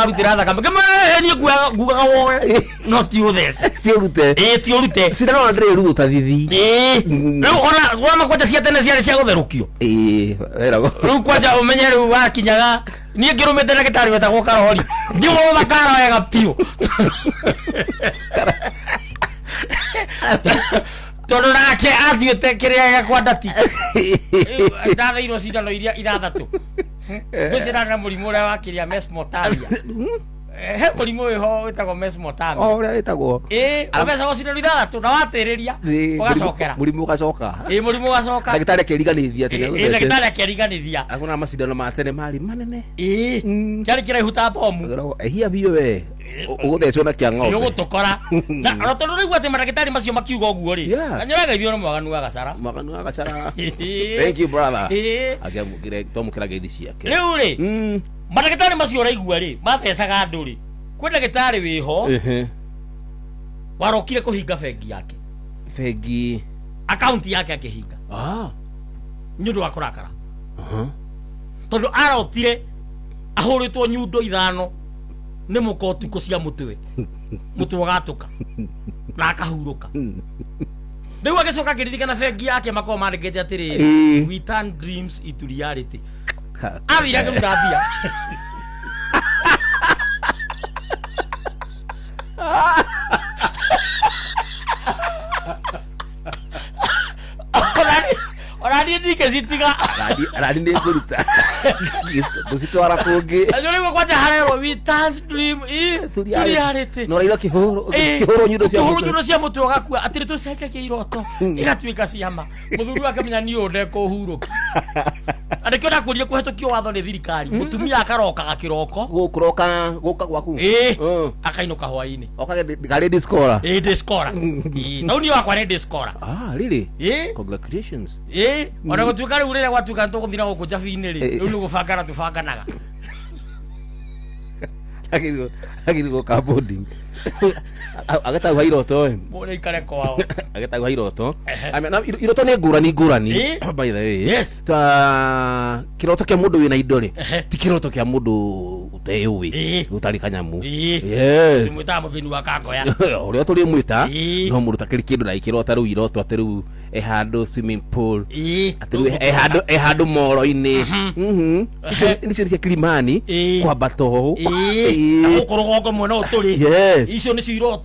Ũrarutĩra thakame kĩmwe niĩ ngugaga woe no ti ũthece. Ti ũrute. Ĩĩ, ti ũrute. Cindano ona ndĩrĩ ruo ta thithi. Ĩĩ. Rĩu ona wama kwanja cia tene ciarĩ cia gũtherũkio. Ĩĩ, weragwo. Rĩu kwanja ũmenye rĩu wakinyaga niĩ ngĩrũmĩte ndagĩtarĩ wetagwo Karori, ngĩmũrũma kara wega biũ tondũ nake athiĩte kĩrĩa gĩakwa ndati ndatheirwo cindano iria ithathatũ. Ngwĩciria na mũrimũ ũrĩa wa kĩrĩa mesmotamia. He mũrimũ wĩho wĩtagwo mesmotamia. O ũrĩa wĩtagwo. Ĩĩ, ũthecagwo cindano ithathatũ na watĩrĩria Ĩĩ, ũgacokera. Mũrimũ ũgacoka. Ĩĩ, mũrimũ ũgacoka. Ndagĩtarĩ akĩriganithia atĩ Ĩĩ, nĩagũthecete. ndagĩtarĩ akĩriganithia. Akona macindano ma tene marĩ manene. Ĩĩ, kĩarĩ kĩraihu ta bomu. Ũgeragwo, ehia biũ we. Ũgũthecwo na kĩa ng'ombe. Ũgũtũkora na ona tondũ rĩu atĩ mandagĩtarĩ macio makiuga ũguo rĩ, Yeah. na nyoraga ithuĩ nĩ mwaganu wa gacara. Mwaganu wa gacara. Ĩĩ. Thank you, brother. Ĩĩ. Akĩamũkĩre twamũkĩra ngeithi ciake. Rĩu rĩ, mandagĩtarĩ macio ũraigua rĩ mathecaga andũ rĩ, kwĩ ndagĩtarĩ wĩho warokire kũhinga bengi yake. Bengi. Akaunti yake akĩhinga nĩ ũndũ wa kũrakara tondũ arotire ahũrĩtwo nyundo ithano nĩ mũka ũtukũ cia mũtwe, mũtwe ũgatũka na akahurũka. Rĩu agĩcoka akĩririkana bengi yake makorwo mandĩkĩte atĩrĩrĩ, "We turn dreams into reality." Athire akĩruta mbia. Ona niĩ ndingĩcitiga. Rani nĩ ngũruta ngũcitwara kũngĩ. Na nĩ kwanja harerwo, "We turn dream to reality." No raira kĩhũrwo kĩhũrwo nyundo cia ũkĩhũrwo mũtwe. Nyundo cia mũtwe ũgakua atĩrĩ tũcenjagia iroto igatuĩka ciama. Mũthuri wake menya niĩ ũyũ ndekũhurũka. Na nĩkĩo ndakwĩrire kũhetũkio watho nĩ thirikari, mũtumia akarokaga kĩroko. Gũkũroka gũka gwaku. Ĩĩ, akainũka hwainĩ. Okage ngarĩ discora. Ĩĩ, ndĩskora. Ĩĩ, tau niĩ wakwa nĩ ndĩskora. Ah, really? Ĩĩ. Congratulations. Ĩĩ, ona gũtuĩka rĩu rĩrĩa gwatuĩka nĩtũgũthiĩ na gũkũ njabi-inĩ rĩ, rĩu nĩ gũbangana tũbanganaga. Agĩrĩirwo ka boarding agetagwo iroto ĩ. Mũndũ aikare kwao. Agetagwo iroto. I mean, na iroto nĩ ngũrani ngũrani. By the way, ta kĩroto kĩa mũndũ wĩna indo rĩ, ti kĩroto kĩa mũndũ ũteyũĩ, ũtarĩ kanyamu. Yes. Tũmwĩtaga mũthĩni wa kangoya. Ũrĩa tũrĩmwĩta. No mũndũ takĩrĩ kĩndũ na ikĩrota rĩu iroto atĩ rĩu e handũ swimming pool, atĩ rĩu e handũ moro-inĩ. Icio nĩcio cia Kilimani kwambata ũũ. Na gũkũ rũgongo mwena ũyũ tũrĩ, icio nĩcio iroto.